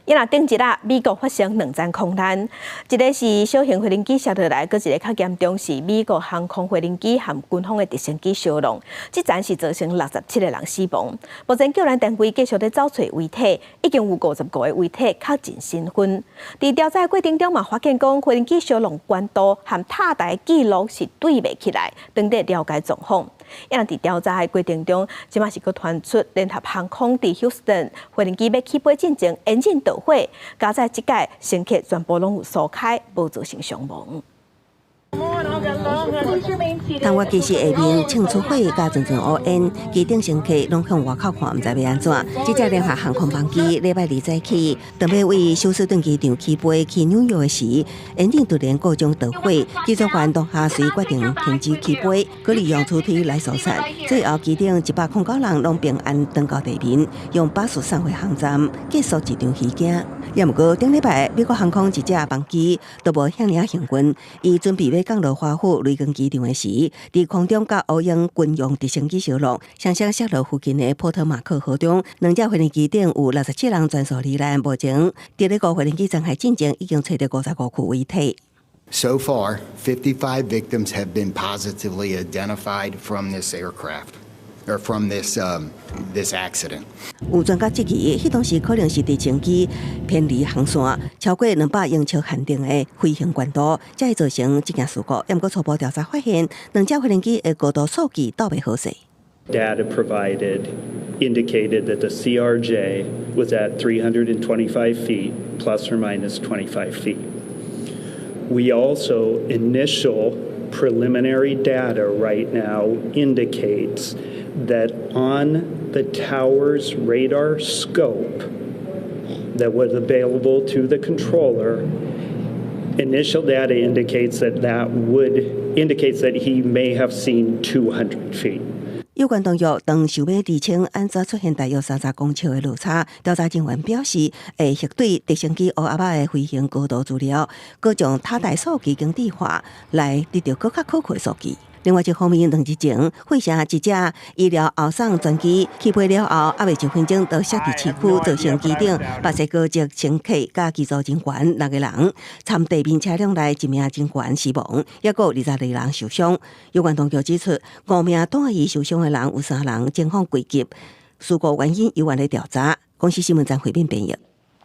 伊若頂一日，美國發生兩宗空難，一个是小型飛行機摔落來，閣一个較嚴重是美國航空飛行機和軍方的直升機相撞，這層是造成67個人死亡。目前救援單位繼續咧走揣遺體，已經有55個遺體確認身份。佇調查過程中嘛，發現講飛行機相撞懸度和塔台記錄是對袂起來，當咧了解狀況。伊若佇調查的過程中，這馬是閣傳出聯合航空佇休斯頓飛行機欲起飛進前，引擎著火，佳哉這擺乘客全部攏有疏開，無造成傷亡。當我機室下面衝出火，佮陣陣烏煙，機頂乘客攏向外口看，毋知欲按怎。這架聯合航空班機禮拜二早起，當欲對休斯頓機場起飛去紐約時，引擎突然故障著火，機組員當下隨決定停止起飛，閣利用舍梯來疏散。最後機頂109人攏平安轉到地面，用巴士送回航站，結束這場虛驚。也毋過頂禮拜美國航空一架班機都無遐爾仔幸運，伊準備欲降落華府雷根機場的時，佇空中佮烏鷹軍用直升機相撞，雙雙摔落附近的波托馬克河中。兩架飛行機頂有67人全數罹難。目前，佇咧個飛行機殘骸進前已經揣著55具遺體。 So far, 55 victims have been positively identified from this aircraft or from this accident. 有專家質疑，彼當時可能是直升機偏離航線，超過200英尺限定的飛行懸度，才會造成這件事故。毋過初步調查發現，兩架飛行機的高度數據鬥袂好勢。 Data provided indicated that the CRJ was at 325 feet, plus or minus 25 feet. We also, initial preliminary data right now indicates that on the tower's radar scope that was available to the controller, initial data indicates that that would indicates that he may have seen 200 feet. 有關當局當想欲釐清按怎出現大約30公尺的落差，調查人員表示會核對直升機烏鴨仔的飛行高度資料，閣將塔台數據精緻化，來得著閣較可靠的數據。另外一方面，兩日前，費城一架醫療後送專機起飛了後，猶未一分鐘就摔佇市區，造成機頂墨西哥籍乘客佮機組人員六個人，摻地面車輛內一名人員死亡，抑閣22人受傷。有關當局指出，五名住院受傷的人有三人情況危急，事故原因猶原咧調查。公視新聞張惠敏編譯。